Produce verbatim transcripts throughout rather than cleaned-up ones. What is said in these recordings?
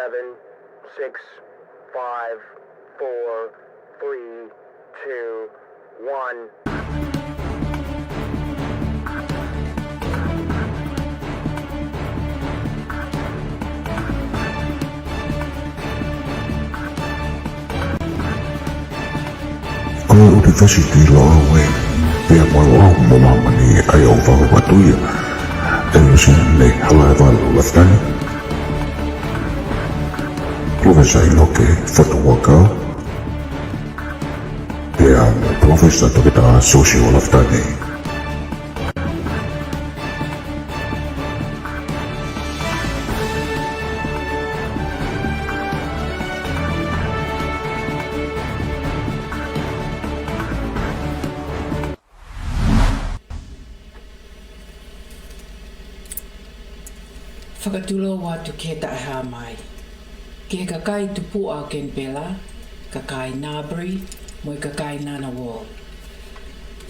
Seven, six, five, four, three, two, one. Ko e ʻUnivēsiti Loʻau ē, pea mo Loʻau mo Māmani ʻa ia ʻoku fakahoko atu ia ʻe Luseane Halaevalu Lafitani, Palōfesa ʻInoke Fotu Huʻakau, pea mo Palōfesa Toketā Siosiua Lafitani. Fakatulou atu ki he taʻehāmai, ki he kakai tupuʻa ʻo Kenipela, kakai Ngambri, mo e kakai Ngunnawal.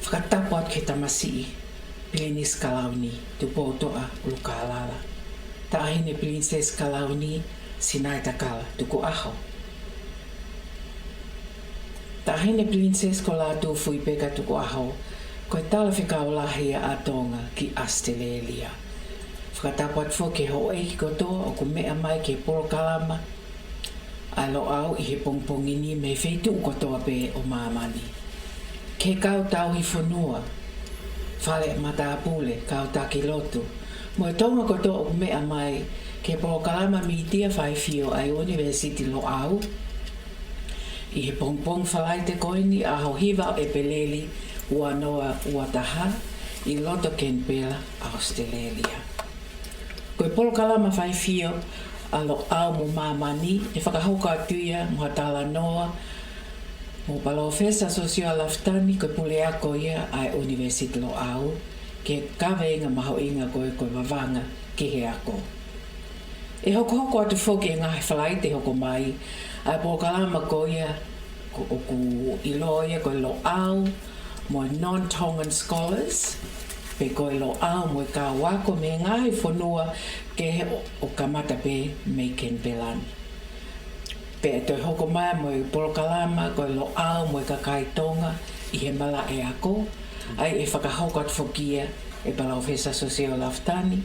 Fakatapu atu ki he tamasiʻi Pilinisi Kalauni Tupoutoʻa ʻUlukālala, Taʻahine Pilinisesi Kalauni Sinaitakala Tukuʻaho, Taʻahine Pilinisesi ko Lātūfuipeka Tukuʻaho, ko e Talafekau Lahi ʻa Tonga ki ʻAositelēlia. Fakatapu atu foki ki he houʻeiki kotoa ʻoku meʻa mai ki he polokalama ʻa Loʻau ʻi he pongipongi ni mei he feituʻu kotoa pē ʻo māmani. Ki he kau tauhi fonua, fale matāpule, kau taki lotu, mo e Tonga kotoa ʻoku meʻa mai ki he polokalama mītia faifio ʻa e ʻUnivēsiti Loʻau, ʻi he pongipongi Falaite ko eni, ʻaho hiva ʻo ʻEpeleli, ua noa ua taha, ʻi loto Kenipela, ʻAositelēlia. Ko e polokalama faifio ʻa Loʻau mo Māmani, ʻe fakahoko atu ia mo ha talanoa mo Palōfesa Siosiua Lafitani, ko e puleako ia ʻa e ʻUnivēsiti Loʻau, ki he kaveinga mahuʻinga ko ē ko e vavanga ki he ako. ʻE hokohoko atu foki he ngaahi Falaite hoko mai ʻa e polokalama ko ia, ko, ʻoku ʻiloa ia ko e Loʻau mo e Non-Tongan Scholars, pe ko e Loʻau mo e kau ako mei he ngaahi fonua kehe ʻo, ʻo kamata pē mei Kenipela ni. Pea ʻe toe hoko mai mo e polokalama ko e Loʻau mo e kakai Tonga ʻi he malaʻe ako, ʻa ia ʻe fakahoko atu foki ia ʻe Palōfesa Siosiua Lafitani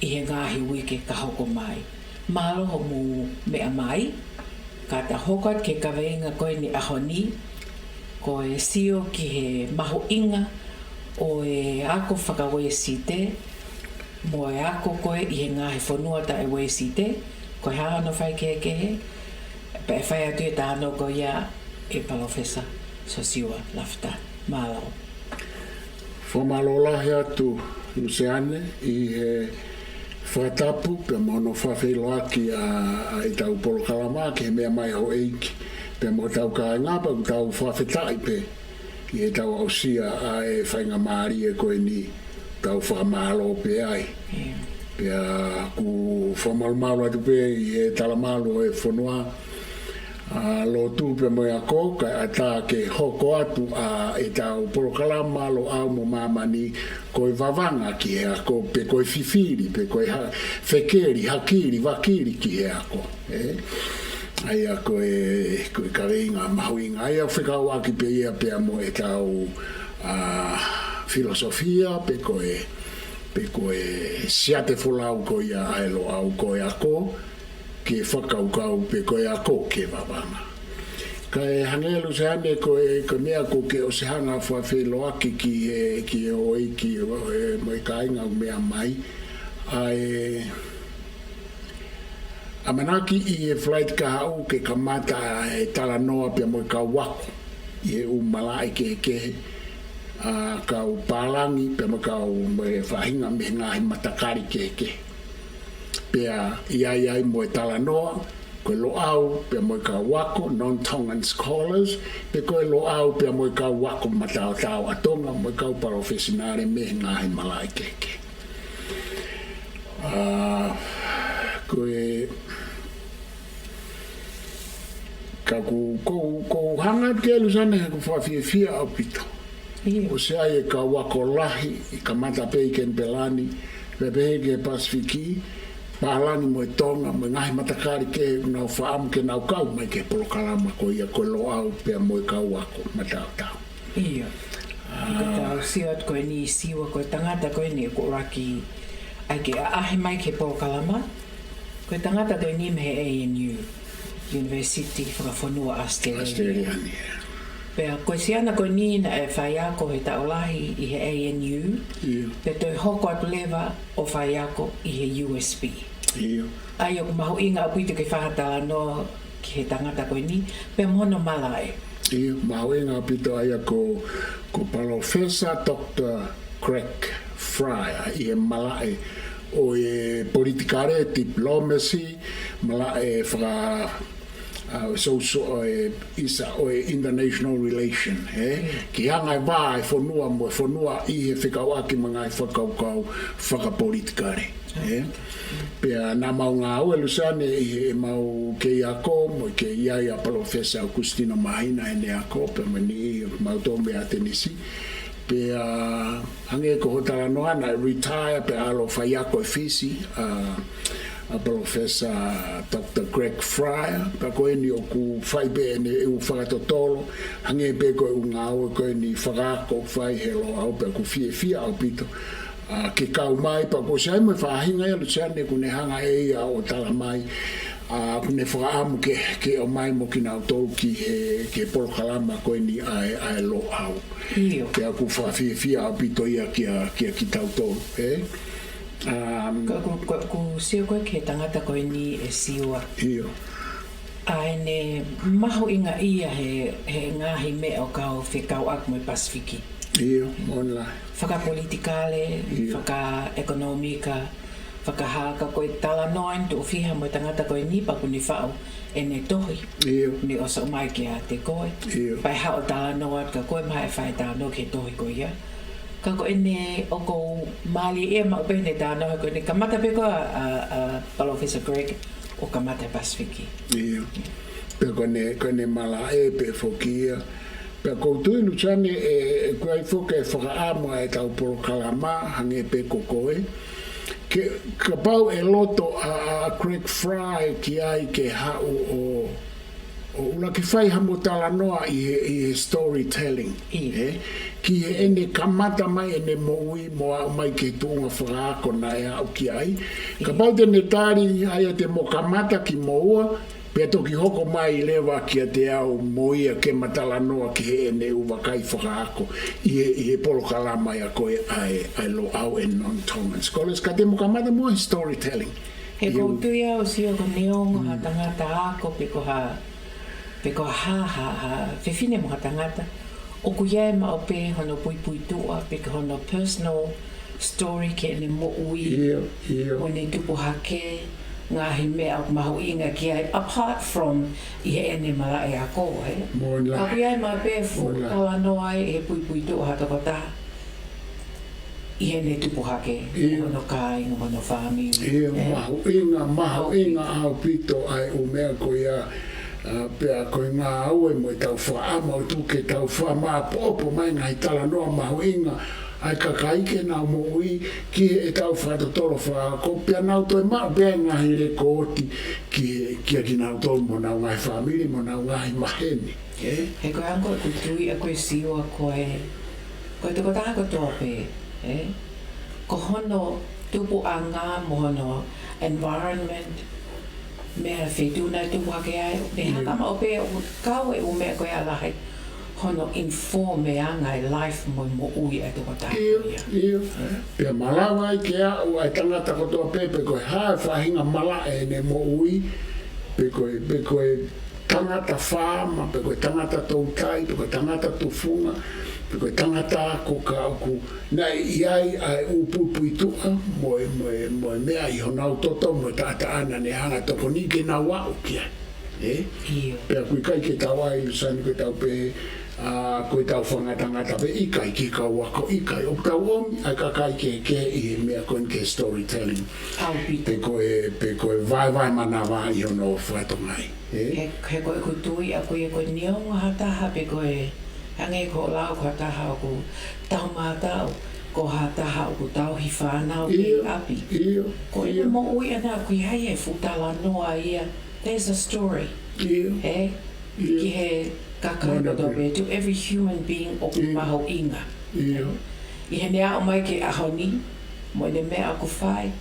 ʻi he ngaahi uike ka hoko mai. Mālō hoʻomou meʻa mai, ka ta hoko atu ki he kaveinga ko eni ʻaho ni, ko e sio ki he mahuʻinga ʻo e ako faka-Uēsite, mo e ako ko ē ʻi he ngaahi fonua taʻe-Uēsite, ko e hā hono faikehekehe, pea ʻe fai atu e talanoa ko ia ʻe Palōfesa Siosiua Lafitani. Mālō. Fakamālō lahi atu Luseane ʻi he fakatapu pea mo hono fakafeʻiloaki ʻa, ʻa ʻetau polokalama ki he meʻa mai houʻeiki pea mo hotau kāinga, pea ʻoku tau fakafetaʻi pē ʻi heʻetau aʻusia ʻa e faingamālie ko eni, tau fakamālō pē ai. ʻIo. Pea ʻoku fakamalumalu atu pē ʻi he talamalu ʻo e fonua, ʻa, lotu pea mo e ako, kae ʻatā ke hoko atu ʻa ʻetau polokalama Loʻau mo Māmani ko e vavanga ki he ako, pe ko e fifili, pe ko e ha-, fekeli, hakili, vakili ki he ako. Ē? ʻA ia ko e, ko e kaveinga mahuʻinga. ʻA ia fekauʻaki pē ia pea mo ʻetau, ʻa, filosofia, pe ko e, pe ko e siate folau ko ia ʻa e Loʻau, ko e ako ke fakakaukau, pe ko e ako ke vavanga. Kae hangē Luseane ko e, ko e meʻa ʻoku ke ʻosi hanga fakafeʻiloaki ki he, ki he houʻeiki, ē, mo e kāinga ʻoku meʻa mai. ʻA e ʻamanaki ʻi he Falaite kahaʻu ke kamata e talanoa pea mo e kau ako ʻi he ʻū malaʻe kehekehe, ʻa, kau pālangi pea mo e kau, mo e faʻahinga mei he ngaahi matakali kehekehe. Pea ʻi ai ai mo e talanoa, ko e Loʻau pea mo e kau ako, Non-Tongan Scholars, pe ko e Loʻau pea mo e kau ako mataotao ʻa Tonga, mo e kau palofesinale mei he ngaahi malaʻe kehekehe. ʻA, ko e, ka ʻoku, ʻoku, ʻoku ou hanga atu ki ai Luseane he ʻoku ou fakafiefia ʻaupito. ʻIo. ʻOsi ʻi ai e kau ako lahi, ʻi kamata pē ʻi Kenipela ni, pea pehē ki he Pasifiki, pālangi mo e Tonga, mo e ngaahi matakali kehe ʻoku nau fakaʻamu ke nau kau mai ki he polokalama ko ia ko e Loʻau pea mo e kau ako mataotao. ʻIo. Ko tau sio atu ko eni Siua, ko e tangata ko eni ʻoku ʻuluaki ʻai ke ʻaʻahi mai ki he polokalama, ko e tangata ko eni mei he A N U, University Fakafonua ʻAositelēlia. ʻAositelēlia ni, ē. Pea ko e siana ko eni naʻe faiako he taʻu lahi ʻi he A N U, ʻIo. pea toe hoko atu leva ʻo faiako ʻi he U S P. ʻIo. ʻA ia ʻoku mahuʻinga ʻaupito ke fakatalanoa ki he tangata ko eni, pea mo hono malaʻe. ʻIo, mahuʻinga ʻaupito ʻa ia ko, ko Palōfesa Doctor Greg Fryer ʻi he malaʻe ʻo e politikale, diplomacy, malaʻe faka-, ʻa, so, so, ʻo e, ʻisa ʻo e international relation, ē? ʻIo. Ki he anga e vā e fonua mo e fonua ʻi he fekauʻaki mo e ngaahi fakakaukau fakapolitikale. ʻE? Pea naʻa mau ngāue Luseane ʻi heʻemau kei ako, mo e kei ʻi ai ʻa Palōfesa ʻOkusitino Māhina ʻene ako, pea mo e niʻihi ʻoku mau tō mei ʻAtenisi. Pea hangē ko hoʻo talanoa naʻe retire pea ʻalu ʻo faiako ʻi Fisi, ʻa, ʻa Palōfesa Doctor Greg Fryer, pea ko eni ʻoku fai pē ʻene ʻū fakatotolo, hangē pē ko e ʻū ngāue ko eni fakaako ʻoku fai he Loʻau pea ʻoku fiefia ʻaupito ʻa, ke kau mai, pea kuo ʻosi ʻi ai mo e faʻahinga ia Luseane ʻoku ne hanga ʻe ia ʻo tala mai, ʻa, ʻoku ne fakaʻamu ke, ke ʻomai mo kinautolu ki he, ki he polokalama ko eni ʻa e, ʻa e Loʻau. ʻIo. Pea ʻoku fakafiefia ʻaupito ia kia, kia kitautolu, ē? Um, Ko, ko, ko, ʻoku sio ko ē ki he tangata ko eni ʻe Siua. ʻIo. ʻA ʻene mahuʻingaʻia he, he ngaahi meʻa ʻoku kau fekauʻaki mo e Pasifiki. ʻIo, moʻoni lahi. Fakapolitikale, ʻIo. fakaʻekonōmika, fakahā, ka ko e talanoa eni tuʻo fiha mo e tangata ko eni pea ʻoku ne faʻu ʻene tohi. ʻIo. Ne ʻosi ʻomai kiate koe. ʻIo. Pea haʻu ʻo talanoa ka koe mo e fai talanoa ki he tohi ko ia. Ka ko ʻene ʻoku ou mālieʻia maʻu pē ʻene talanoa ko ʻene kamata pē ko ē ʻa, ʻa, ʻa Palōfesa Greg ʻo kamata he Pasifiki. ʻIo. Pea ko ʻene, ko ʻene malaʻe pē foki ia. Pea ʻoku ou tui Luseane ʻe, ʻe ʻoku ʻi ai foki e fakaʻamu ʻa ʻetau polokalama, hangē pē ko koe. Ke, kapau ʻe loto ʻa, ʻa Greg Fryer ki ai ke haʻu ʻo, ʻo ʻuluaki fai haʻamo talanoa ʻi he, ʻi he storytelling, ʻIo. ē? Ki heʻene kamata mai ʻene moʻui mo aʻu mai ki he tuʻunga fakaako naʻe aʻu ki ai. Kapau te ne tali ai ʻa e te mo kamata kimoua, pea toki hoko mai leva kiate au mo ia ke ma talanoa ki heʻene ʻū vakai fakaako ʻi he, ʻi he polokalama ia ko ē ʻa e, ʻa e Loʻau and Non-Tongan Scholars. Ka te mo kamata mo e storytelling. He ʻoku ou tui au Siua ko e neongo ha tangata ako pe ko ha, pe ko ha, ha, ha fefine mo ha tangata, ʻoku ʻi ai maʻu pē hono puipuituʻa, pe ko hono personal story ki heʻene moʻui, ʻIo, ʻio. mo ʻene tupu hake, ngaahi meʻa ʻoku mahuʻinga ki ai, apart from ʻi heʻene malaʻe ako, ē? Moʻoni lahi. ʻOku ʻi ai maʻu pē fuʻu Moʻoni lahi. talanoa ai ʻi he puipuituʻa ha tokotaha ʻi heʻene tupu hake, ʻIo. hono kāinga, hono fāmili, ʻIo, ē? mahuʻinga, mahuʻinga ʻaupito ʻa e ʻū meʻa ko ia, ʻa, pea ko e ngāue mo ʻetau fakaʻamu atu ke tau fakamāʻopoʻopo mai ngaahi talanoa mahuʻinga ʻa e kakai ki heʻenau moʻui, ki heʻetau fakatotolo fakaako, pea nau toe maʻu pē ʻa e ngaahi lekooti ki, kia kinautolu mo honau ngaahi fāmili, mo honau ngaahi maheni. Ē? He ko e anga ʻeku tui ʻa ʻeku Siua ko e, ko e tokotaha kotoa pē, ē? Ko hono tupuʻanga mo hono environment, meʻa feituʻu naʻe tupu hake ai, meʻa Mm. haka maʻu pē ʻoku kau e ʻū meʻa ko ia lahi, hono inform e anga e life mo e moʻui ʻa e tokotaha ʻIo, ia. ʻio. Ē? Pea malava ai ke aʻu ʻa e tangata kotoa pē, pe ko e hā e faʻahinga malaʻe ʻene moʻui, pe ko e, pe ko e tangata faama, pe ko e tangata toutai, pe ko e tangata tufunga, pe ko e tangata ako ka ʻoku naʻe ʻi ai ʻa e ʻū puipuituʻa mo e, mo e, mo e meʻa ʻi honau toto mo e taʻataʻa naʻa ne hanga ʻo tokoni ke nau aʻu ki ai. Ē? ʻIo. Pea ʻoku ʻikai ke tau ʻai Luseane ko ʻetau pehē, ʻa, ko ʻetau fakangatangata pē, ʻikai, ki he kau ako, ʻikai. ʻOku tau ʻomi ʻa e kakai kehekehe ʻi he meʻa ko eni ki he storytelling. ʻAupito. Pe ko e, pe ko e vaevae manava ʻi hono fakatokangaʻi. Ē? He, he ko ʻeku tui ʻaʻaku ia ko e neongo ha taha pe ko e hangē ko hoʻo lau ko ha taha ʻoku taumātaʻu Ko ha taha ʻoku tauhi fānau ʻi ʻapi. Ko ʻene moʻui ʻana ʻoku ʻi ai e fuʻu talanoa ia. There's a story. He? Ki he kakai kotoa pē, to every human being ʻoku mahuʻinga. ʻI heʻene aʻu mai ki he ʻaho ni, mo ʻene meʻa ʻoku fai,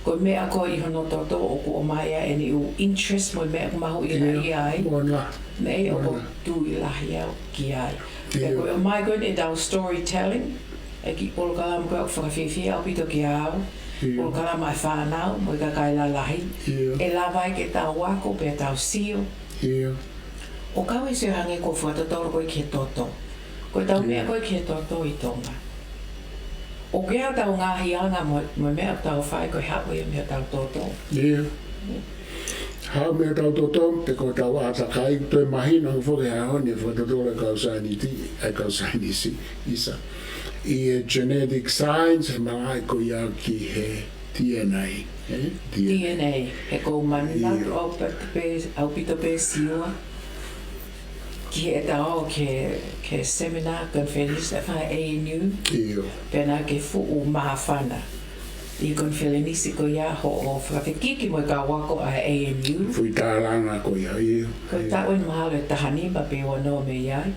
ko e meʻa ko ē ʻi hono toto ʻoku ʻomai ai ʻene ʻū interest mo e meʻa ʻoku mahuʻinga ʻia ai. Meʻa ia ʻoku tui lahi au ki ai. Pea ko e ʻomai ko eni ʻetau storytelling, ʻeku polokalama ko ē ʻoku fakafiefia ʻaupito kiate au, polokalama ʻa e fānau mo e kakai lalahi, ʻe lava ai ke tau ako pea tau sio. ʻO kau ʻi sio hangē ko e fakatotolo ko ē ki he toto. Ko ʻetau meʻa ko ē ki he toto ʻi Tonga. ʻOku ʻi ai ʻetau ngaahi anga mo, mo e meʻa ʻoku tau fai ko e haʻu ia mei heʻetau toto. Haʻu mei heʻetau toto, pe ko ʻetau ʻātakai, toe mahino foki he ʻaho ni e fakatotolo ʻa e kau saieniti, ʻa e kau saienisi, ʻisa. ʻI he genetic science, he malaʻe ko ia ki he D N A, ē? D N A. He ʻoku ou manatu ʻaupito pē, ʻaupito pē Siua ki heʻetau ō ki he, ki he seminar conference ʻa e fai ʻe A N U. Pea naʻá ke fuʻu māfana ʻi he konifelenisi ko ia hoʻo fakafekiki mo e kau ako ʻa e A N U. Foʻi tālanga ko ia, ʻio. Ko e taʻu eni mahalo ʻe taha nima pe ua noa mei ai.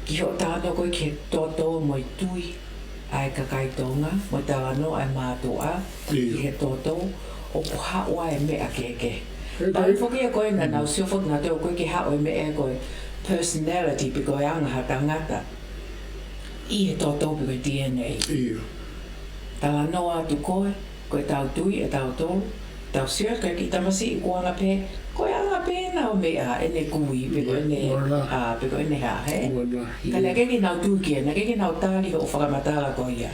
Ki hoʻo talanoa ko ē ki he toto mo e tui ʻa e kakai Tonga, mo e talanoa ʻa e mātuʻa ki he toto, ʻoku haʻu ai e meʻa kehekehe. Taimi foki ia ko ē naʻa nau sio foki nautolu ko ē ke haʻu e meʻa ko e personality pe ko e anga ha tangata ʻi he toto pe ko e D N A. Talanoa atu ko ē, ko ʻetau tui ʻe tautolu, tau sio ki he kiʻi tamasiʻi ʻoku anga pē, ko e anga pē ʻena ʻo meʻa ʻene kui, pe ko ʻene, ʻa, pe ko ʻene hā, he? Ka naʻe ʻikai ke nau tui ki ai, naʻe ʻikai ke nau tali hoʻo fakamatala ko ia.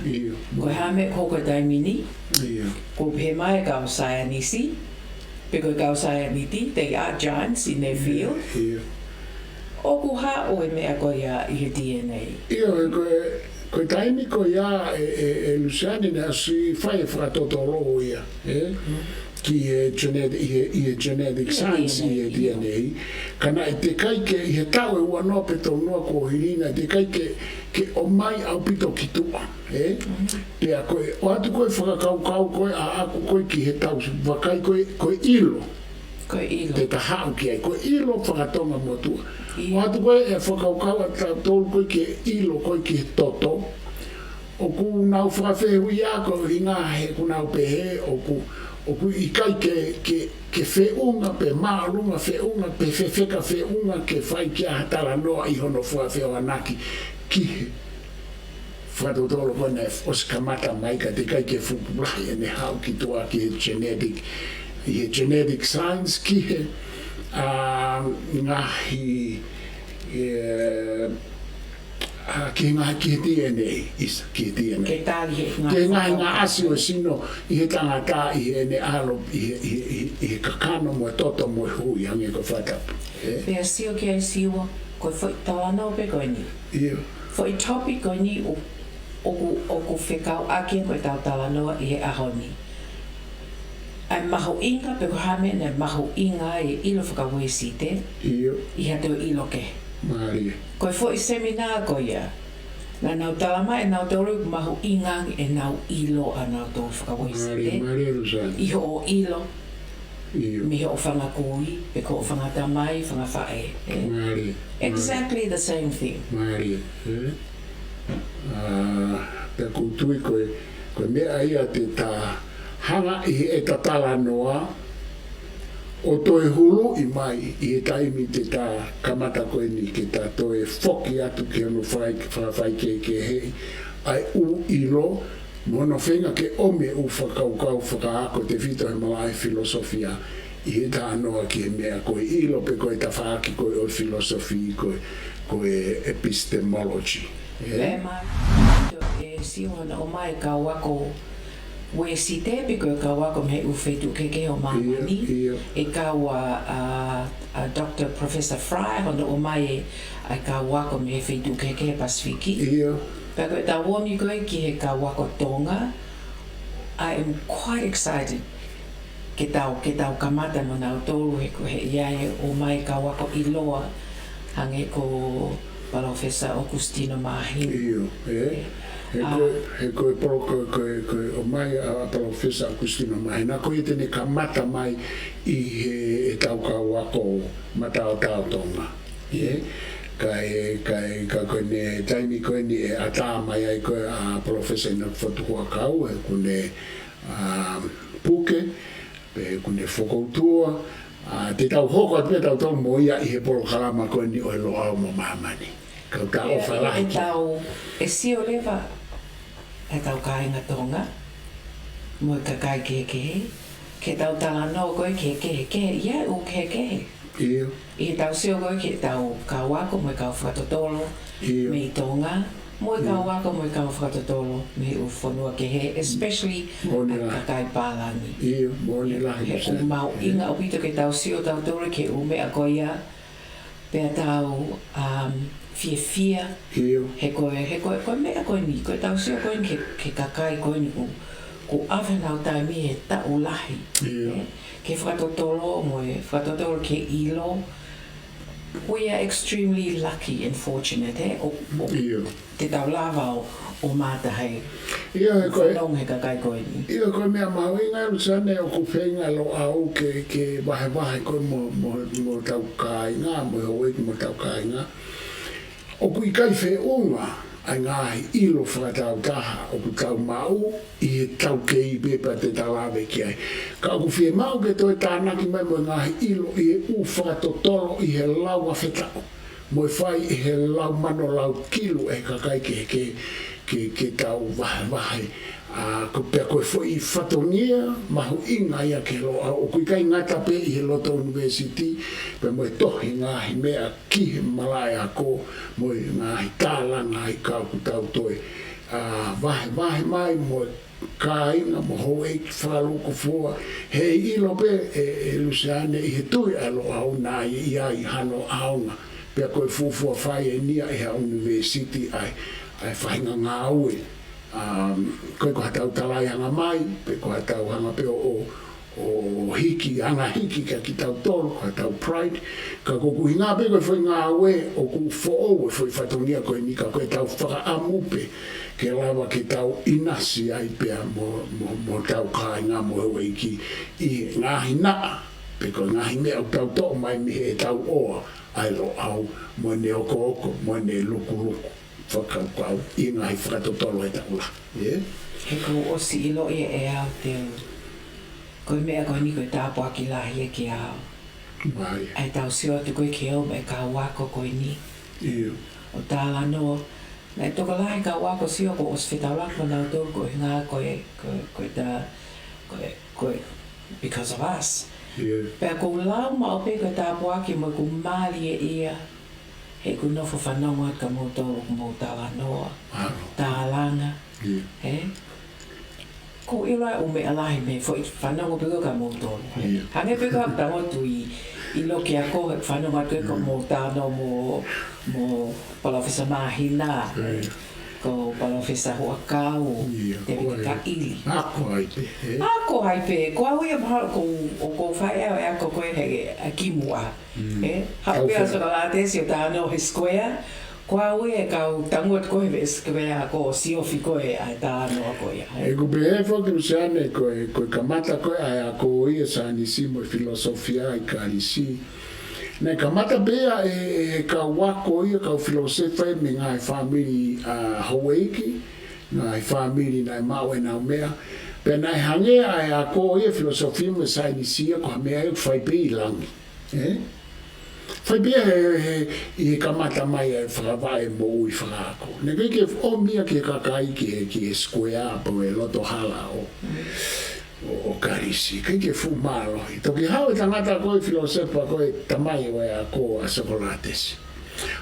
Ko e hā e meʻa ʻoku hoko he taimi ni, ʻoku pehē mai e kau saienisi, pe ko e kau saieniti, they are giants in their field. ʻOku haʻu e meʻa ko ia ʻi he D N A. ʻIo, he ko e, ko e taimi ko ia ē, ē, ē Luseane naʻe ʻosi fai e fakatotolo ia, ē? Ki he genet-, ʻi he, ʻi he genetic science, ʻi he D N A. Ka naʻe teʻeki ai ke ʻi he taʻu ʻe ua noa pe tolu noa kuo hili naʻe teʻeki ai ke, ke ʻomai ʻaupito ki tuʻa, ē? Pea ko e, ʻoatu ko ē fakakaukau ko ē ʻaʻaku ko ē ki heʻetau vakai ko ē, ko e ʻilo. Ko e ʻilo. Te ta haʻu ki ai, ko e ʻilo fakatonga motuʻa. ʻOatu ko ē e fakakaukau ʻa tautolu ko ē ki he ʻilo ko ē ki he toto. ʻOku nau fakafehuʻia ko e ʻuhinga he ʻoku nau pehē, ʻoku, ʻoku ʻikai ke, ke, ke feʻunga pe māʻolunga feʻunga pe fefeka feʻunga ke fai ki ai ha talanoa ʻi hono fakafehoanaki ki he fakatotolo ko ē naʻe ʻosi kamata mai ka teʻeki ai ke fuʻu lahi ʻene haʻu ki tuʻa ki he genetic, ʻi he genetic science ki he, ʻa, ngaahi, ē, ʻa, ki he ngaahi, ki he D N A, ʻisa, ki he D N A. Ke tali he ngaahi, ki he ngaahi ngaahi ʻasi ʻo e sino ʻi he tangata ʻi heʻene ʻalo, ʻi he, ʻi he, ʻi he, ʻi he kakano mo e toto mo e hui hangē ko e fakatapu. Ē? Pea sio ki ai Siua, ko e foʻi talanoa pē ko eni. ʻIo. Foʻi topic ko eni ʻo, ʻoku, ʻoku fekauʻaki mo ʻetau talanoa ʻi he ʻaho ni. ʻA e mahuʻinga pe ko e hā e meʻa naʻe mahuʻinga ai e ʻilo faka-Uēsite. ʻIo. ʻI ha toe ʻilo kehe. Mālie. Ko e foʻi seminā ko ia. Naʻa nau talamai ʻe nautolu ʻoku mahuʻinga ange ʻenau ʻilo ʻanautolu faka-Uēsite. Mālie, mālie Luseane. ʻI hoʻo ʻilo. ʻIo. Mei hoʻo fanga kui, pe ko hoʻo fanga tamai, fanga faʻē, ē? Mālie. Exactly the same thing. Mālie, ē? ʻA, pea ʻoku ou tui ko e, ko e meʻa ia te ta hanga ʻi heʻeta talanoa, ʻo toe huluʻi mai ʻi he taimi te ta kamata ko eni ke ta toe foki atu ki hono fai, fakafaikehekeheʻi ʻa e ʻū ʻilo, mo hono feinga ke ʻomi e ʻū fakakaukau fakaako tefito he malaʻe filosofia ʻi he talanoa ki he meʻa ko e ʻilo pe ko e tafaʻaki ko ē ʻo e philosophy ko e, ko e epistemology. Ē? Pea ma, ʻe Siua hono ʻomai e kau ako Uēsite pe ko e kau ako mei he ʻū feituʻu kehekehe ʻo māmani. ʻIo, ʻio. E kau ʻa, ʻa, ʻa Doctor Professor Fryer hono ʻomai e, ʻa e kau ako mei he feituʻu kehekehe Pasifiki. ʻIo. Pea ko ʻetau ō mai ko ē ki he kau ako Tonga, I am quite excited ke tau, ke tau kamata mo nautolu he ko e ʻi ai e ō mai e kau ako ʻiloa hangē ko Palōfesa ʻOkusitino Māhina. ʻIo, ē? He ko e, he ko e polo-, ko e, ko e, ko e ʻomai ʻa, ʻa Palōfesa ʻOkusitino Māhina, ko ia te ne kamata mai ʻi he, ʻetau kau ako mataotao Tonga. ʻIo. Kae, kae, ka ko ʻene taimi ko eni ʻe ʻatā mai ai ko ē ʻa Palōfesa ʻInoke Fotu Huʻakau, ʻoku ne, ʻa, puke, pe ʻoku ne fokoutua, ʻa, te tau hoko atu pē tautolu mo ia ʻi he polokalama ko eni ʻo e Loʻau mo Māmani. Kau tā ʻofa lahi ki ai. ʻE tau, ʻe sio leva ʻetau kāinga Tonga, mo e kakai kehekehe, ke tau talanoa ko ē ki he kehekehe, ʻi he ʻū kehekehe. ʻIo. ʻI heʻetau sio ko ē ki heʻetau kau ako mo e kau fakatotolo, ʻIo. mei Tonga, mo e kau ako mo e kau fakatotolo, mei he ʻū fonua kehe, especially Moʻoni ʻa e lahi. kakai pālangi. ʻIo, moʻoni lahi, He ʻoku Luseane. mahuʻinga ʻaupito ke tau sio tautolu ki he ʻū meʻa ko ia, pea tau, um, fiefia. ʻIo. He ko e, he ko e, ko e meʻa ko eni, ko ʻetau sio ko eni ki he, ki he kakai ko eni ʻoku, ʻoku ʻave honau taimi he taʻu lahi. ʻIo. ʻE, ke fakatotolo mo e, fakatotolo ke ʻilo. We are extremely lucky and fortunate, ʻe? ʻO, ʻo, ʻIo. te tau lava ʻo, ʻo mamata he, ʻIo, he ko e, fanongo he kakai ko eni. ʻIo, ko e meʻa mahuʻinga, Luseane, ʻoku feinga Loʻau ke, ke vahevahe ko ē mo, mo, mo hotau kāinga, mo e houʻeiki mo hotau kāinga. ʻOku ʻikai feʻunga ʻa e ngaahi ʻilo fakataautaha ʻoku tau maʻu ʻi heʻetau kei pepa te tau lave ki ai. Ka ʻoku fiemaʻu ke toe tānaki mai mo e ngaahi ʻilo ʻi he ʻū fakatotolo ʻi he lau afe taʻu. Mo e fai ʻe he lau mano lau kilu ʻe he kakai ke, ke, ke, ke tau vahevahe. ʻA, ko e pea ko e foʻi fatongia mahuʻinga ia ki he Loʻau, ʻoku ʻikai ngata pē ʻi he loto ʻunivēsiti, pea mo e tohi ngaahi meʻa ki he malaʻe ako, mo e ngaahi tālanga ʻi he kau ʻoku tau toe, ʻa, vahevahe mai mo e kāinga mo houʻeiki fakalūkufua, heiʻilo pē ʻe, ʻe Luseane ʻi he tui ʻa Loʻau naʻe ʻi ai hano ʻaonga, pea ko e fuofua fai eni ia ʻe ha ʻunivēsiti ʻa e, ʻa e faʻahinga ngāue. Um, ko e ko haʻatau talaiangamai, pe ko haʻatau hanga pē ʻo, ʻo, ʻo hiki, anga hiki kia kitautolu, ko haʻatau pride, ka ko ʻeku ʻuhinga pē ko e foʻi ngāue ʻoku foʻou e foʻi fatongia ko eni ka ko ʻetau fakaʻamu pē ke lava ke tau ʻinasi ai pea mo, mo, mo hotau kāinga mo houʻeiki ʻi he ngaahi naʻa, pe ko e ngaahi meʻa ʻoku tau toʻo mai mei heʻetau ʻoa ʻa e Loʻau, mo ʻene okooko, mo ʻene lukuluku fakakaukau ʻi he ngaahi fakatotolo ʻe taʻu lahi. ʻIo? He kuo u ʻosi ʻiloʻi ʻe au te u. Ko e meʻa ko eni ko e tāpuaki lahi ia kiate au. Mai. ʻA ʻetau sio atu ko ē ki he ʻū meʻa kau ako ko eni. ʻIo. ʻO talanoa. Naʻe tokolahi kau ako sio kuo u ʻosi fetaulaki mo nautolu ko e ʻuhinga ko e, ko e, ko e tā, ko e, ko e, because of us. ʻIo. Pea ʻoku ou lau maʻu pē ko e tāpuaki mo ʻeku mālieʻia ia. He ʻeku nofo fanongo atu kia moutolu, ʻoku mou talanoa, Mālō. tālanga, ʻIo. ʻe? ʻOku ou ʻilo ʻa e ʻū meʻa lahi mei he foʻi fanongo pē ko ē kia moutolu. ʻIo. Hangē pē ko haʻaku tangutu ʻi, ʻi Lokiako he fanongo atu ko ē ko ʻIo. mou talanoa mo, mo Palōfesa Māhina, ʻIo. ko Palōfesa Huʻakau, ʻIo, Tēvita ko e Kaʻili. Ako ai pē, ʻe? Ako ai pē, ko au ia mahalo ʻoku ou, ʻoku ou fai ʻa e ako ko ē he, ʻa kimuʻa. Mm. ʻE, haʻu pē ʻa ʻAufe. Sokolātesi ʻo talanoa he Square. Ko au ia ʻe kau tangutu ko ē he Square ko e siofi ko ē ʻa e talanoa ko ia, ʻe. ʻE, ʻoku pehē foki Luseane ko e, ko e kamata ko ē ʻa e ako ia saienisi mo e filosofia ʻi Kalisi. Naʻe kamata pē ia ʻe, ʻe kau ako ia, kau filōsefa ia mei he ngaahi fāmili, ʻa, houʻeiki, ngaahi fāmili naʻe maʻu ʻenau meʻa. Pea naʻe hangē ʻa e ako ia filosofia mo e saienisi ia ko ha meʻa ia ʻoku fai pē ʻi langi. ʻE? Fai pē ia he, he, ʻi he kamata mai ʻa e fakavaʻe moʻui fakaako. Naʻe ʻikai ke ʻomi ia ki he kakai ki he, ki he Square pe ko e loto hala ʻo, ʻo, ʻo Kalisi. ʻIkai ke fuʻu mālohi. Toki haʻu e tangata ko ē filōsefa ko ē tamai ʻo e ako ʻa Sokolātesi.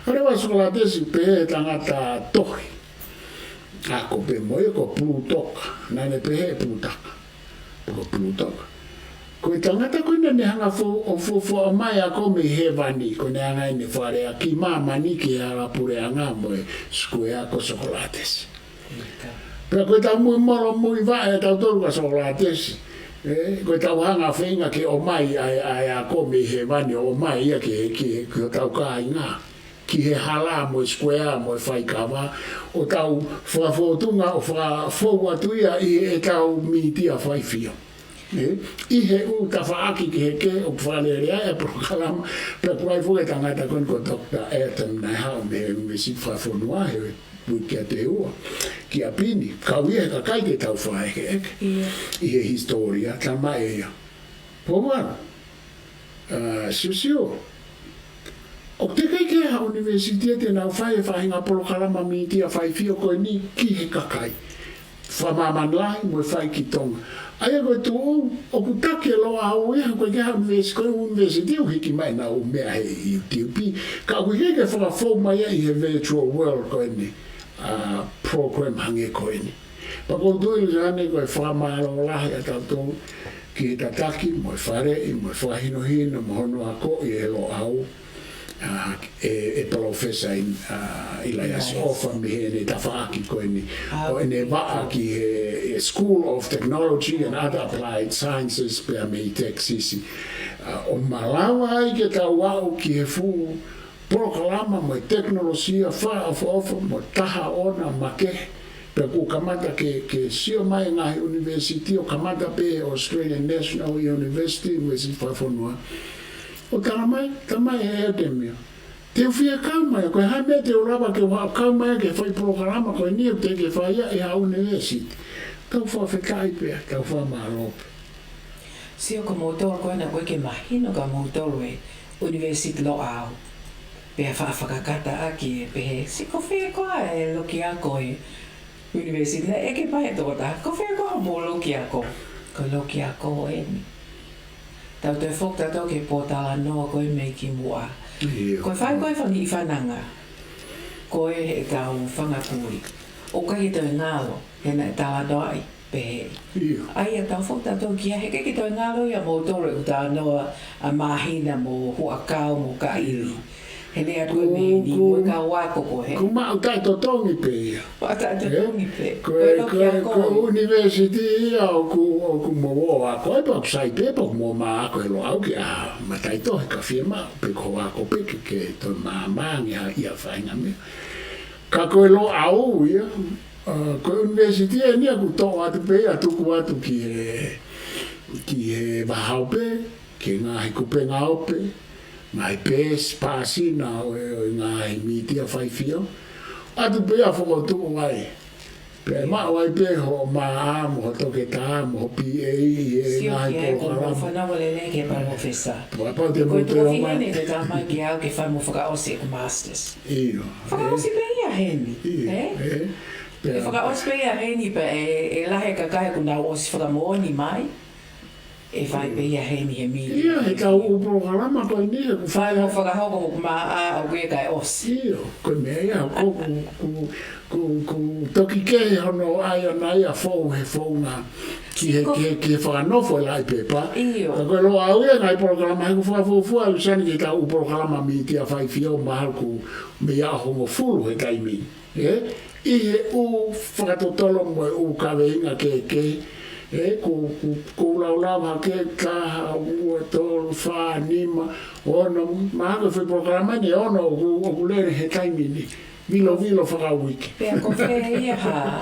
Haʻu leva ʻa Sokolātesi pehē he tangata tohi. Ako pē mo ia ko Pulūtoka. Naʻa ne pehē ʻe Pulūtaka. Ko Pulūtoka. Ko e tangata ko ē naʻa ne hanga fo-, ʻo fuofua ʻomai ako mei hēvani, ko ʻene anga ʻene fale ʻa ki māmani ki he hala puleʻanga mo e Square ko Sokolātesi. Pea ko ʻetau muimui molo muivaʻe ʻa tautolu kia Sokolātesi. ʻE, ko ʻetau hanga feinga ke ʻomai ʻa e, ʻa e ako mei hēvani ʻo ʻomai ia ki he, ki he, ki hotau kāinga. ki he hala mo e square mo e faikava, ʻo tau fakafōtunga ʻo fakafou atu ia ʻi heʻetau mītia faifio. ʻE, ʻi he ʻū tafaʻaki kehekehe ʻoku fakalelea e polokalama, pea kuo ʻi ai foki e tangata ko eni ko Doctor Ayrton naʻe haʻu mei he University Fakafonua he uike ʻa Teua ki ʻapi ni, kau ia he kakai ke tau fakaʻekeʻeke ʻi he hisitōlia, talamai ʻe ia. Pouvalu, ʻa, Siosio, ʻoku teʻeki ke ha ʻunivēsiti te nau fai e faʻahinga polokalama mītia faifio ko eni ki he kakai fakamāmani lahi mo e fai ki Tonga. ʻA ia ko e tuʻu ʻoku taki e Loʻau ia, ko e ke ha ʻunivēsiti, ko e ʻunivēsiti ʻoku hiki mai ʻenau meʻa he YouTube, ka ʻoku ʻikai ke fakafou mai ia ʻi he virtual world ko eni, ʻa, program hangē ko eni. Pea ʻoku ou tui Luseane ko e fakamālō lahi ʻa tautolu ki he tataki mo e faleʻi mo e fakahinohino mo hono akoʻi ʻe Loʻau, ʻa, ʻe, ʻe Palōfesa ʻIlaiasi ʻOfa mei heʻene tafaʻaki ko eni ʻo ʻene vaʻa ki he, he School of Technology and Other Applied Sciences pea mei Texas. ʻA, ʻo malava ai ke tau aʻu ki he fuʻu polokalama mo e tekinolosia fakaʻofoʻofa mo taha ʻoʻona makehe. Pea kuo kamata ke, ke sio mai e ngaahi ʻunivēsiti ʻo kamata pē Australian National University, University Fakafonua. ʻO talamai, talamai ʻe Airtemia, te u fie kau mai, ko e hā e meʻa te u lava ke u haʻu kau mai ke fai polokalama ko eni ʻoku teʻeki ke fai ia ʻe ha ʻunivēsiti. Tau fakafetaʻi pea, tau fakamālō pē. Sio ko moutolu ko ena ʻoku ʻikai ke mahino kia moutolu e ʻUnivēsiti Loʻau. Pea faʻa fakakata ʻaki e pehē, sio ko fē koā e loki ako e ʻunivēsiti, naʻe ʻeke pē ʻe he tokotaha, ko fē koā hoʻomou loki ako? Ko e loki ako eni. Tau toe foki tautolu ki he pōtalanoa ko ē mei kimuʻa. Ko e fai ko ē fanongo fananga ko ē heʻetau fanga kui, ʻoku ʻikai ke toe ngalo, he naʻe talanoaʻi pehē. ʻA ia tau foki tautolu ki ai, he ʻikai ke toe ngalo ia moutolu ʻoku talanoa ʻa Māhina mo Huʻakau mo Kaʻili. He lea ko ē mei ni, ko e kau ako ko ē. Ko maʻu taʻetotongi pē ia. Maʻu taʻetotongi pē. Ko e, ko e ʻunivēsiti ia ʻoku, ʻoku mou ō ako ai, pea ʻoku sai pē, pea ʻoku mou ō ʻo ako ʻi Loʻau ki ha mataʻitohi ka fiemaʻu pē ko e ako pē ke, ke toe māmāngia ia faʻahinga meʻa. Ka ko e Loʻau ia, ʻa, ko e ʻunivēsiti eni ia ʻoku toʻo atu pē ia tuku atu ki he, ki he vahaope, ki he ngaahi kupenga ope, ngaahi pēsi, pāsina ʻo e, ʻo e ngaahi mītia faifio. ʻAtu pē ia fokotuʻu ai. Pea maʻu ai pē hoʻo M A mo hoʻo toketā mo hoʻo B A ʻi he ngaahi polokalama. Sio ki ai ko e fanongo lelei ki he palōfesa. Pea kapau te mou toe ō mai. Ko e tuʻo fiha eni te tau mai ki ai ke fai mo fakaʻosi ʻeku masters. ʻIo. Fakaʻosi pē ia heni. ʻIo. ʻE fakaʻosi pē ia heni pea ʻe, ʻe lahi e kakai ʻoku nau ʻosi fakamoʻoni mai. ʻE fai pē ia heni he mītia. ʻIo, heʻetau ʻū polokalama ko eni, he ʻoku fai mo fakahoko hoku M A ʻoku ʻikai ʻosi. ʻIo, ko e meʻa ia, ko, ko, ko, ko toki kehe hono ʻai ʻona ia fou he founga ki he, ki he, ki he fakanofo e laʻi pepa. ʻIo. Ka ko e Loʻau ia ngaahi polokalama, he ʻoku fakafuofua ʻa Luseane ki heʻetau ʻū polokalama mītia faifio mahalo ʻoku mei aʻu hongofulu he taimi ni. ʻE, ʻi he ʻū fakatotolo mo e ʻū kaveinga kehekehe, ʻe, ko, ko, ko e laulau hake taha, ua, tolu, fā, nima, ono, mahalo ko e foʻi polokalama eni ʻe ono ʻoku, ʻoku lele he taimi ni. Vilovilo fakauike. Pea ko fē ia ha,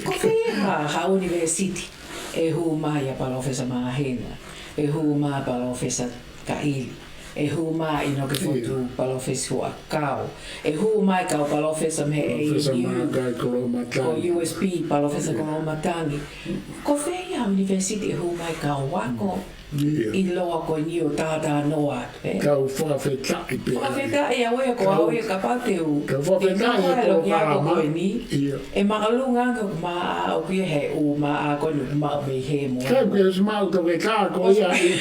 ko fē ia ha, ha ʻunivēsiti ʻe hū mai ʻa Palōfesa Māhina, ʻe hū mai ʻa Palōfesa Kaʻili, ʻe hū mai ʻa ʻInoke Fotu, Palōfesa Huʻakau, ʻe hū mai kau palōfesa mei he A U, ko U S P, Palōfesa Koloamatangi. Ko fē ia ha ʻunivēsiti ʻe hū mai kau ako ʻiloa ko eni ʻo tātānoa atu, ʻe? Kau fakafetaʻi pē. Fakafetaʻi au ia ko au ia kapau te u. Kau fakafetaʻi he polokalama ko eni. ʻE māʻolunga ange hoku M A ʻoku ʻi he ʻū M A ko eni ʻoku maʻu mei he mo. Kai ke ʻosi maʻu toketā ko ia ʻi,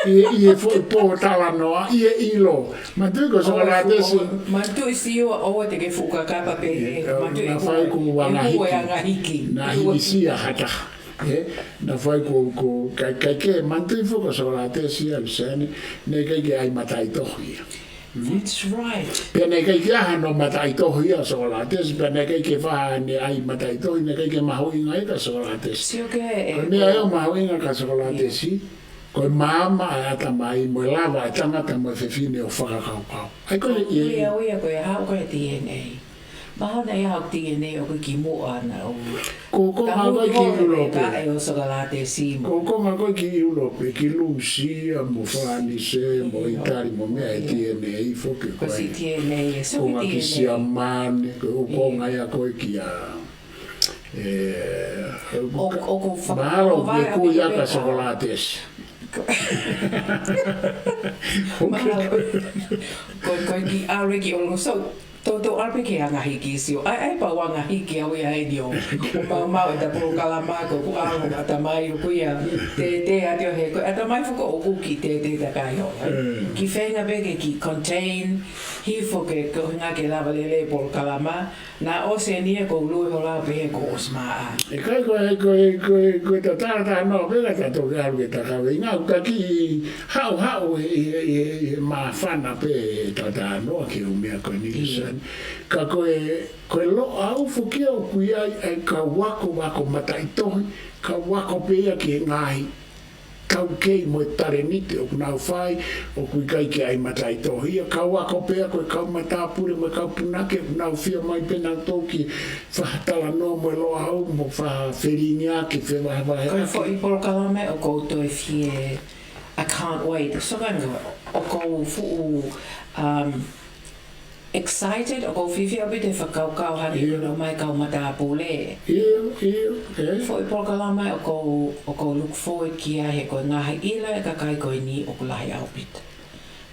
ʻi, ʻi he foʻi pōtalanoa, ʻi he ʻilo. Manatuʻi ko Sokolātesi. Manatuʻi Siua ʻoua te ke fuʻu kakapa pē he. Manatuʻi naʻe fai ko e anga hiki. Naʻe hikisia ha taha. ʻE, naʻe fai ko, ko, kai, kai ke manatuʻi foki ko Sokolātesi ʻa Luseane, naʻe ʻikai ke ʻai mataʻitohi ia. That's right. Pea naʻe ʻikai ke ʻi ai hano mataʻitohi ʻa Sokolātesi, pea naʻe ʻikai ke fai haʻane ʻai mataʻitohi, naʻe ʻikai ke mahuʻinga ia kia Sokolātesi. Sio ki he, ko e meʻa ia ʻoku mahuʻinga kia Sokolātesi. ko e maama ʻa e ʻatamai mo e lava ʻa e tangata mo e fefine ʻo fakakaukau. ʻA ia ko e, ʻio, ʻio, ko e haʻu ko e D N A. Mahalo naʻe ʻi ai haʻo D N A ʻoku ʻi muʻa na ʻo. Ko e konga ko ē ki ʻIulope. Ka e ʻo Sokolatesi mo. Ko e konga ko ē ki ʻIulope, ki Lūsia mo Falanise mo ʻItali mo meʻa, ʻi ai e D N A foki ko e. Ko e D N A, e, so konga ki D N A. Siamane, ko e konga ia ko ē kia, e, ʻo, ʻoku fa-, mahalo ʻoku ʻi ai ko e kui ʻa e pē ka Sokolatesi. Ko, mahalo. Ko, ko e kiʻi ʻalu ki ʻolunga, so, toutou ʻalu pē ki he anga hiki, sio. ʻAi, ʻai pē ʻo anga hiki au ia ʻeni ʻo maumau ʻeta polokalama ko ʻeku ʻalu ʻatamai ʻoku ʻi ai. Tētē atu he ko e ʻatamai foki ʻoku kiʻi tētē takai ʻo. Mm. Kiʻi feinga pē ke kiʻi contain hifo ke, ko e ʻuhinga ke lava lelei e polokalama. Naʻa ʻosi ʻeni ia ko e ʻuluʻi hola pē he kuo ʻosi maʻa. ʻIkai ko e, ko e, ko e, ko e tatala talanoa pē ka ta toki ʻalu ke ta kaveinga, ʻoku ta kiʻi haʻuhaʻu he, he, he, he māfana pē ʻeta talanoa ki he ʻū meʻa ko eni. ʻIo. Sani. Ka ko e, ko e Loʻau foki ia ʻoku ʻi ai ʻa e kau ako, ako mataʻitohi, kau ako pē ia ki he ngaahi taukei mo e talēniti ʻoku nau fai, ʻoku ʻikai ke ʻi ai mataʻitohi ia, kau ako pē ia ko e kau matāpule mo e kau punake ʻoku nau fie ō mai pē nautolu ke fai ha talanoa mo e Loʻau mo fai ha felingiʻaki, fevahevaheʻaki. Ko e foʻi polokalama ʻoku ou toe fie, I can't wait. So, ʻoku ou fuʻu, um, excited, ʻoku ou fiefia ʻaupito he fakakaukau hangē ko e ʻomai kau matāpule. ʻIo, ʻio, ē. Foʻi polokalama ʻoku ou, ʻoku ou look forward ki ai he ko e ngaahi ʻilo ʻa e kakai ko eni ʻoku lahi ʻaupito.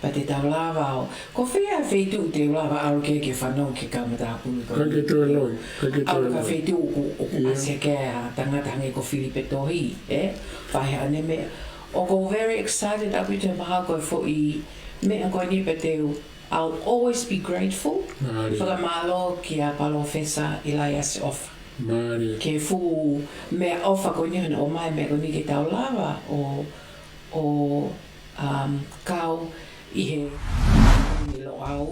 Pea te tau lava ʻo, ko fē ʻa e feituʻu te u lava ʻalu ki ai ke fanongo ki he kau matāpule ko eni. ʻIkai ke toe loi, ʻikai ke toe loi. ʻAlu ki ha feituʻu ʻoku, ʻoku ʻasi ki ai ha tangata hangē ko Filipe Tohi, ē? Fai haʻane meʻa. ʻOku ou very excited ʻaupito he mahalo ko e foʻi meʻa ko eni pea te u I'll always be grateful. Mālie. Fakamālō kia Palōfesa ʻIlaiasi ʻOfa. Mālie. Ki he fuʻu meʻaʻofa ko eni hono ʻomai e meʻa ko eni ke tau lava ʻo, ʻo, um, kau ʻi he ʻi Loʻau,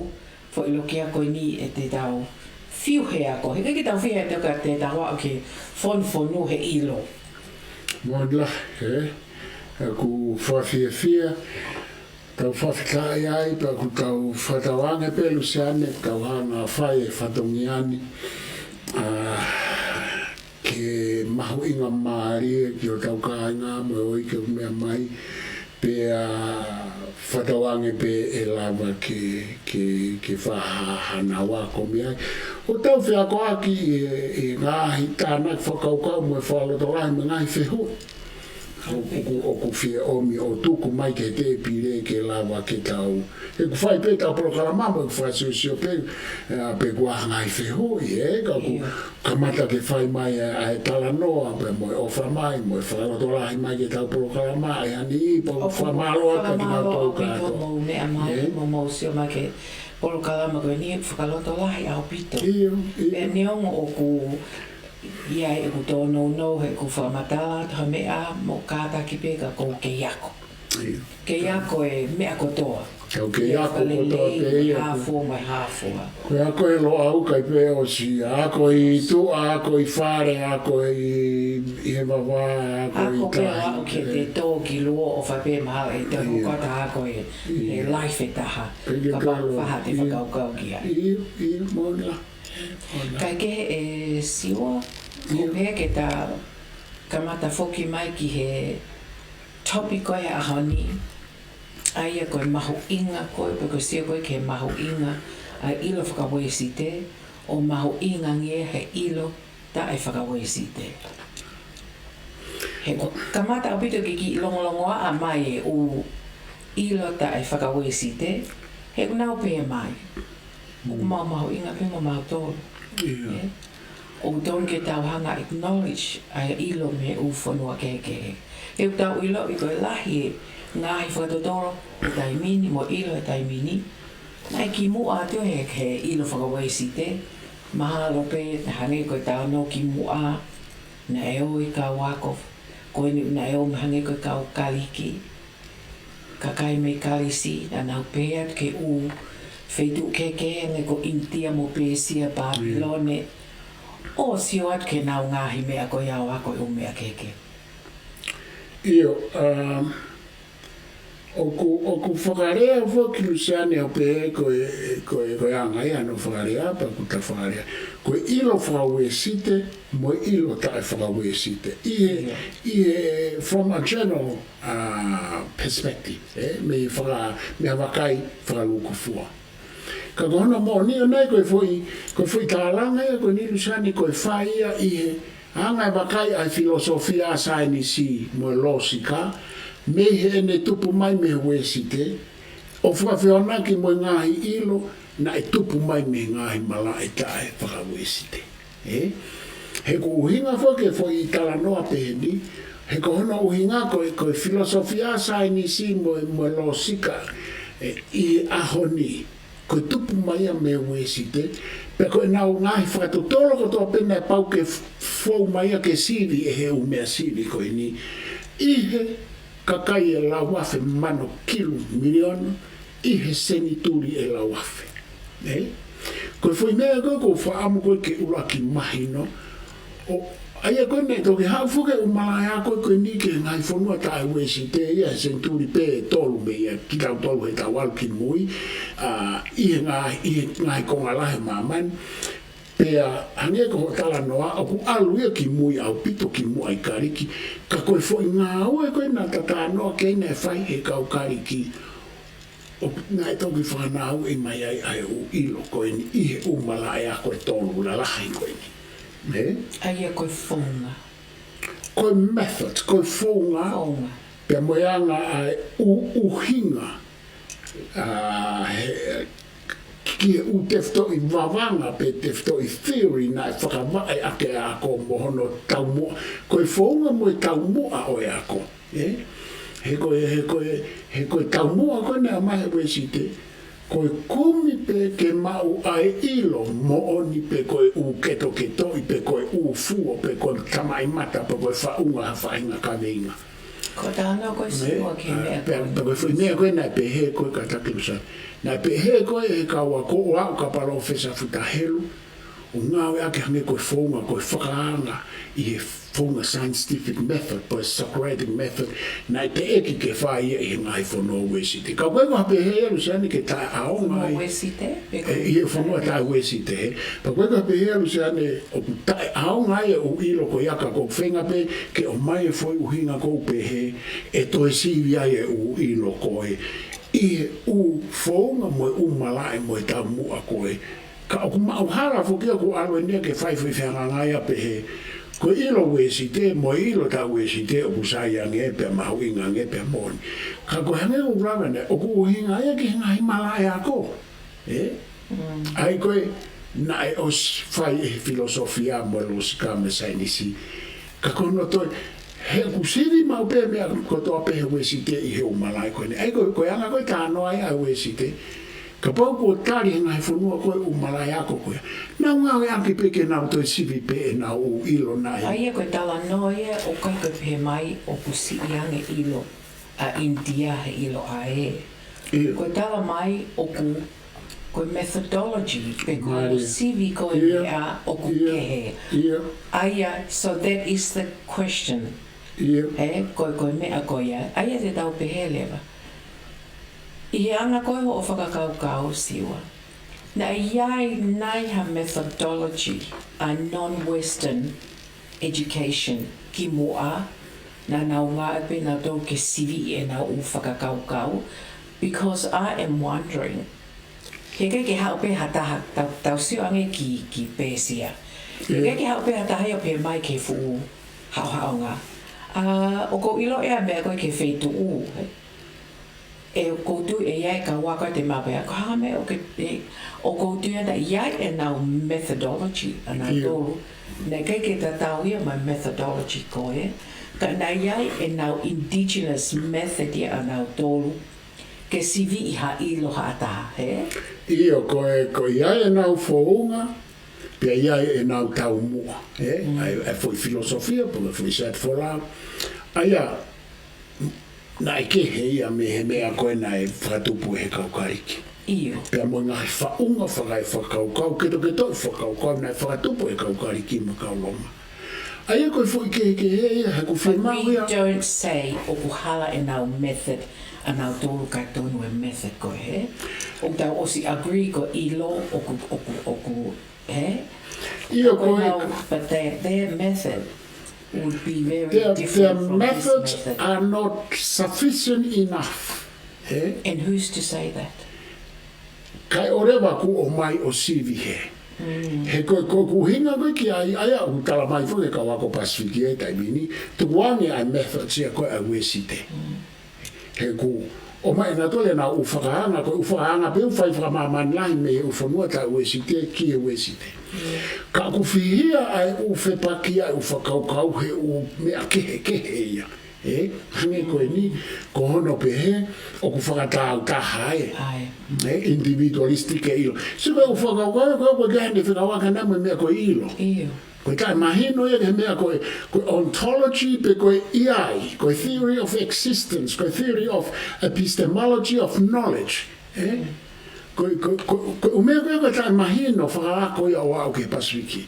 foʻi lokia ko eni ʻe te tau fiu he ako. He ʻikai ke tau fiu he ako ka te tau aʻu ke fonufonu he ʻilo. Moʻoni lahi, ē? ʻOku ou fiefia. Tau fakafetaʻi ai, pea ʻoku tau fakatauange pē Luseane, tau hanga ʻo fai e fatongia ni, ʻa, ke mahuʻinga mālie ki hotau kāinga mo e ʻoiauē ʻoku meʻa mai, pea fakatauange pē ʻe lava ke, ke, ke fakahā hanau ako mei ai. ʻO tau feakoʻaki ʻi he, ʻi he ngaahi tānaki fakakaukau mo e fakalotolahi mo e ngaahi fehuʻi. ʻOku, ʻoku, ʻoku fie ʻomi ʻo tuku mai ki he tēpile ke lava ke tau. ʻOku fai pē ʻetau polokalama mo ʻeku fakasiosio pē, ē, pe ko e hā e ngaahi fehuʻi, ē, ka ʻoku kamata ke fai mai ʻa e, ʻa e talanoa, pea mo e ʻofa mai, mo e fakalotolahi mai ki heʻetau polokalama, ʻa e ani i, pea ʻoku fakamālō atu kiate kimoutolu kātoa. Mo e meʻa mai, mo e sio mai ki he polokalama ko eni, fakalotolahi ʻaupito. ʻIo, ʻio. Pea neongo ʻoku ʻi ai ʻeku tōnounou heʻeku fakamatala atu ha meʻa mo kātaki pē ka ʻoku ou kei ako. ʻIo. Kei ako e meʻa kotoa. Kau kei ako kotoa pē ia. Hā fua mo e hā fua. Ko e ako ʻi Loʻau ʻikai pē ʻosi, ako ʻi tuʻa, ako ʻi fale, ako ʻi, ʻi he vavā, ako ʻi tahi. Ako pē ʻo aʻu ki he tō ki luo ʻo fai pē mahalo ʻe tō ko ʻeta ako ʻi he life ʻe taha. Kapau ʻoku faʻa te fakakaukau ki ai. ʻIo, ʻio, moʻoni lahi. Kae kehe ʻe Siua, ʻoku pehē ke ta kamata foki mai ki he topic ko ē he ʻaho ni, ʻa ia ko e mahuʻinga ko ē, pe ko e sio ko ē ki he mahuʻinga ʻa e ʻilo faka-Uēsite, ʻo mahuʻinga ange he ʻilo taʻefaka-Uēsite. He ʻoku kamata ʻaupito ke kiʻi longolongoaʻa mai e ʻū ʻilo taʻefaka-Uēsite, he ʻoku nau pehē mai. ʻOku mau mahuʻinga pē mo mautolu. ʻIo. ʻOku totonu ke tau hanga ʻo acknowledge ʻa e ʻilo mei he ʻū fonua kehekehe. He ʻoku tau ʻiloʻi ko e lahi e ngaahi fakatotolo he taimi ni mo e ʻilo he taimi ni. Naʻe kimuʻa atu he, he ʻilo faka-Uēsite. Mahalo pē, hangē ko e talanoa kimuʻa, naʻe ō e kau ako, ko eni naʻe ō mai hangē ko e kau Kalisi. Kakai mei Kalisi, naʻa nau pehē atu ki he ʻū feituʻu kehekehe hangē ko ʻInitia mo Pēsia, Pāpilone, ʻo sio atu ki heʻenau ngaahi meʻa ko ia ʻo ako e ʻū meʻa kehekehe. ʻIo, um, ʻOku, ʻoku fakalea foki Luseane ʻo pehē ko e, ko e, ko e anga ia hono fakalea, pea ʻoku ta fakalea. Ko e ʻilo fakauēsite, mo e ʻilo taʻefakauēsite. ʻI he, ʻi he, from a general, uh, perspective, ē? Mei faka-, mei ha vakai fakalūkufua. Ka ko hono moʻoni ʻoku ʻi ai ko e foʻi, ko e foʻi tālanga ia ko eni Luseane ko e fai ia ʻi he anga e vakai ʻa e filosofia saienisi mo e lōsika, mei heʻene tupu mai mei he Uēsite, ʻo fakafehoanaki mo e ngaahi ʻilo naʻe tupu mai mei he ngaahi malaʻe taʻefakauēsite. Ē? He ko e ʻuhinga foki e foʻi talanoa pehē ni, he ko hono ʻuhinga ko e, ko e filosofia saienisi mo e, mo e lōsika, ē, ʻi he ʻaho ni, ko e tupu mai ia mei he Uēsite, pea ko ʻenau ngaahi fakatotolo kotoa pē naʻe pau ke f-, fou mai ia ke sivi ʻe he ʻū meʻa sivi ko eni, ʻi he kakai ʻe lauafe mano kilu miliona, ʻi he senituli ʻe lauafe. Ē? Ko e foʻi meʻa ko ē ʻoku ou fakaʻamu ko ē ke ʻuluaki mahino, ʻo, ʻa ia ko ē naʻe toki haʻu foki e ʻū malaʻe ako ko eni ki he ngaahi fonua taʻe-Uēsite ia he senituli pē ʻe tolu mei ai, kitautolu heʻetau ʻalu ki mui, ʻa, ʻi he ngaahi, ʻi he ngaahi konga lahi ʻo māmani. Pea hangē ko hoʻo talanoa, ʻoku ʻalu ia ki mui ʻaupito ki muʻa ʻi Kaliki, ka ko e foʻi ngāue ko ē naʻa ta talanoa ki ai naʻe fai ʻe he kau Kaliki, ʻo naʻe toki fakanāueʻi mai ai ʻa e ʻū ʻilo ko eni ʻi he ʻū malaʻe ako ʻe tolu lalahi ko eni. Ē? ʻA ia ko e founga. Ko e method, ko e founga. Founga. Pea mo e anga ʻa e ʻū ʻuhinga, ʻa, he, ki he ʻū tefitoʻi vavanga pe tefitoʻi theory naʻe fakavaʻe ʻaki e ako mo hono taumuʻa. Ko e founga mo e taumuʻa ʻo e ako. Ē? He ko e, he ko e, he ko e taumuʻa ko ē naʻe ʻomai ʻe he Uēsite, ko e kumi pē ke maʻu ʻa e ʻilo moʻoni pe ko e ʻū ketoketoʻi pe ko e ʻū fuo pe ko e tamaʻimata pe ko e faʻunga ha faʻahinga kaveinga. Ko e talanoa ko ē Ē? Siua ki he Ā, meʻa pea, ko ē. Pea ko e foʻi meʻa ko ē naʻe pehē ko ē kātaki Luseane. Naʻe pehē ko ē ʻe he kau ako ʻo aʻu kia Palōfesa Futa Helu, ʻo ngāueʻaki hangē ko e founga, ko e fakaanga ʻi he founga scientific method, pe Socratic method, naʻe teʻeki ke fai ia ʻi he ngaahi fonua Uēsite. Ka ko e ʻuhinga pehē ia Luseane ke taʻeʻaonga Fonua ai. Uēsite, pe ko Ē, ʻi he fonua taʻe-Uēsite, ē. Pea ko e ʻuhinga pehē ia Luseane ʻoku taʻeʻaonga ai e ʻū ʻilo ko ia ka ʻoku ou feinga pē ke ʻomai e foʻi ʻuhinga ʻoku ou pehē, ʻe toe sivi ai e ʻū ʻilo ko ē ʻi he ʻū founga mo e ʻū malaʻe mo e taumuʻa ko ē. Ka ʻoku maʻuhala foki ia ʻoku ʻalu eni ia ke fai foʻi fehangahangai ia pehē, ko e ʻilo Uēsite mo e ʻilo taʻe-Uēsite ʻoku sai ange pea mahuʻinga ange pea moʻoni. Ka ko e hangē ʻoku ou lave ʻanenai, ʻoku ʻuhinga ia ki he ngaahi malaʻe ako. Ē? Mm. ʻA ia ko ē naʻe ʻosi fai ʻe he filosofia mo e lōsika mo e saienisi. Ka ko hono toe, he ʻoku sivi maʻu pē meʻa kotoa pē he Uēsite ʻi he ʻū malaʻe ko eni. ʻA ia ko e, ko e anga ko ē talanoa ia ʻa e Uēsite. Kapau kuo tali he ngaahi fonua ko ē ʻū malaʻe ako ko ia, nau ngāueʻaki pē ke nau toe sivi pē ʻenau ʻū ʻilo naʻe. ʻA ia ko e talanoa ia ʻoku ʻikai ko e pehē mai ʻoku siʻi ange ʻilo ʻa ʻInitia he ʻilo ʻa ē. ʻIo. Ko e tala mai ʻoku, ko e methodology, pe ko e Mālie. Sivi ko ē ʻIo. Meʻa ʻoku ʻIo. Kehe. ʻIo. ʻA ia, so that is the question. ʻIo. Ē, ko e, ko e meʻa ko ia. ʻA ia te tau pehē leva. ʻI he anga ko ē hoʻo fakakaukau Siua. Naʻe ʻi ai nai ha methodology ʻa e non-Western education ki muʻa, naʻa nau ngāue pē nautolu ke siviʻi ʻenau ʻū fakakaukau, because I am wondering, he ʻikai ke haʻu pē ha taha, tau, tau sio ange ki, ki Pēsia. He ʻikai ke haʻu pē ha taha ia ʻo pehē mai ki he fuʻu haʻohaʻonga, ʻa, ʻoku ou ʻilo ʻa e meʻa ko ē ki he feituʻu, ē? ʻE, ʻoku ou tui ʻe ʻi ai e kau ako te mapea, ko e hā e meʻa ʻoku ke, ē, ʻoku ou tui naʻe ʻi ai ʻenau methodology ʻanautolu. ʻIo. Naʻe ʻikai ke tatau ia mo e methodology ko ē, ka naʻe ʻi ai ʻenau indigenous method ia ʻanautolu ke siviʻi ha ʻilo ha taha, ē? ʻIo, ko e, ko e ʻi ai ʻenau founga, pea ʻi ai ʻenau taumuʻa, ē? Mm. ʻA e, ʻa e foʻi filosofia, pe ko e foʻi set folau. ʻA ia, naʻe kehe ia mei he meʻa ko ē naʻe fakatupu ʻe he kau Kaliki. ʻIo. Pea mo e ngaahi faʻunga faka-, fakakaukau, ketoketoʻi fakakaukau naʻe fakatupu ʻe he kau Kaliki mo e kau Loma. ʻA ia ko e foʻi kehekehe ia, he ʻoku fiemaʻu ia. Don't say ʻoku hala ʻenau method, ʻanautolu kae tonu e method ko ē, hē? ʻOku tau ʻosi agree ko e ʻilo, ʻoku, ʻoku, ʻoku, hē? Ia ko e. But their, their method would be very different from this method. Their methods are not sufficient enough. Hē? And who's to say that? Kae ʻoleva kuo ʻomai ʻo sivi hē. He ko e, ko e ʻuhinga ko ē ki ai, ʻa ia ʻoku tala mai foki ʻe he kau ako Pasifiki he taimi ni, tukuange ʻa e methods ia ko ē ʻa Uēsite. He ʻoku ʻomai ʻenautolu ʻenau ʻū fakaanga, ko e ʻū fakaanga pē ʻoku fai fakamāmani lahi mei he ʻū fonua taʻe Uēsite ki he Uēsite. Ka ʻoku fihia ʻa e ʻū fepaki ʻa e ʻū fakakaukau he ʻū meʻa kehekehe ia. Ē, hangē ko eni, ko hono pehē, ʻoku fakatāutaha ē. ʻE individualistic e ʻilo. Sio ko e ʻū fakakaukau ko ē, ko e ʻikai ke ne fekauʻaki ʻaupito mo e meʻa ko e ʻilo. Ko e taʻemahino ia ki he meʻa ko e, ko e ontology pe ko e ʻi ai, ko e theory of existence, ko e theory of epistemology of knowledge. Ē? Ko e, ko e, ko e, ko e ʻū meʻa ko ē ko e taʻemahino fakaako ia ʻo aʻu ki he Pasifiki.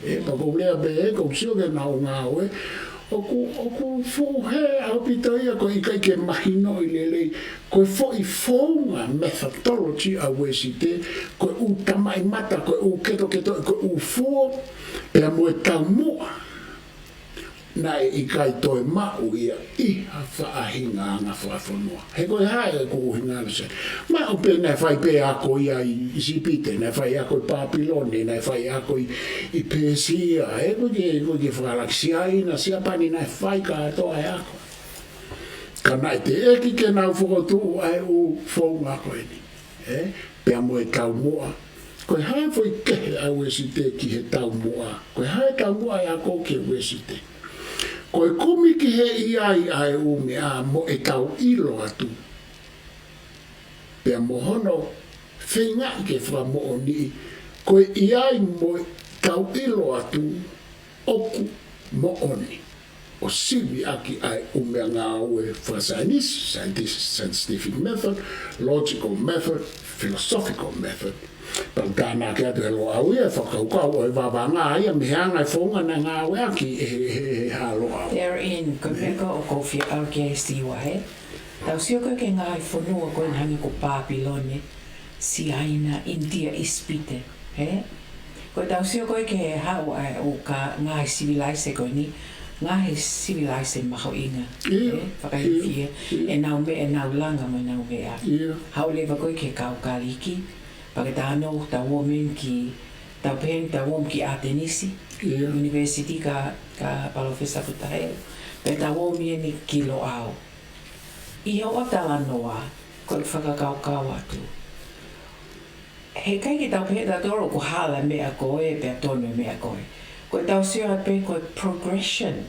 Ē, pea ʻoku ou lea pē ē, ʻoku ou sio ki heʻenau ngāue, ʻoku, ʻoku fuʻu hē ʻaupito ia ko e ʻikai ke mahinoʻi lelei, ko e foʻi founga methodology ʻa Uēsite, ko e ʻū tamaʻimata, ko e ʻū ketoketo, ko e ʻū fuo, pea mo e taumuʻa naʻe ʻikai toe maʻu ia ʻi ha faʻahinga anga fakafonua. He ko e hā ʻeku ʻuhinga ʻalu se. Maʻu pē naʻe fai pē ako ia ʻi, ʻi Sipite, naʻe fai ako ʻi Pāpilone, naʻe fai ako ʻi, ʻi Pēsia, ē, ko e ʻikai ke, ko e ʻikai ke fakalaki Siaina, Siapani naʻe fai kātoa e ako. Ka naʻe teʻeki ke nau fokotuʻu ʻa e ʻū founga ko eni. Ē? Pea mo e taumuʻa. Ko e hā e foʻi kehe ʻa Uēsite ki he taumuʻa? Ko e hā e taumuʻa ʻa e ako ki he Uēsite? Ko e kumi ki he ʻi ai ʻa e ʻū meʻa mo ʻetau ʻilo atu. Pea mo hono feingaʻi ke fakamoʻoniʻi, ko e ʻi ai mo ʻetau ʻilo atu ʻoku moʻoni. ʻO sivi ʻaki ʻa e ʻū meʻangāue fakasaienisi, scientific, scientific method, logical method, philosophical method. Pea ʻoku tānaki atu ʻe he Loʻau ia e fakakaukau ʻo e vavanga ia mei he anga e founga naʻe ngāueʻaki ʻe he, he, he Haʻa Loʻau. Therein, ko e meʻa ko ē ʻoku ou fie ʻalu ki ai Siua, hē? Tau sio ko ē ki he ngaahi fonua ko ē hangē ko Pāpilone, Siaina, ʻInitia, ʻIsipite, hē? Ko ʻetau sio ko ē ki he haʻu ʻa e ʻū ka ngaahi sivilaise ko eni, ngaahi sivilaise mahuʻinga, ē? Fakahifo ē, ʻenau meʻa, ʻenau langa mo ʻenau meʻa. Haʻu leva ko ē ki he kau Kalisi, pea ke tau ō, tau ō mai ki, tau pehē ni tau ō mai ki ʻAtenisi, university ka, ka Palōfesa Futa Helu, pea tau ō mai eni ki Loʻau. ʻI hoʻo talanoa, ko e fakakaukau atu. He ʻikai ke tau pehē ʻe tautolu ʻoku hala e meʻa ko ē, pea tonu e meʻa ko ē. Ko ʻetau sio atu pē ko e progression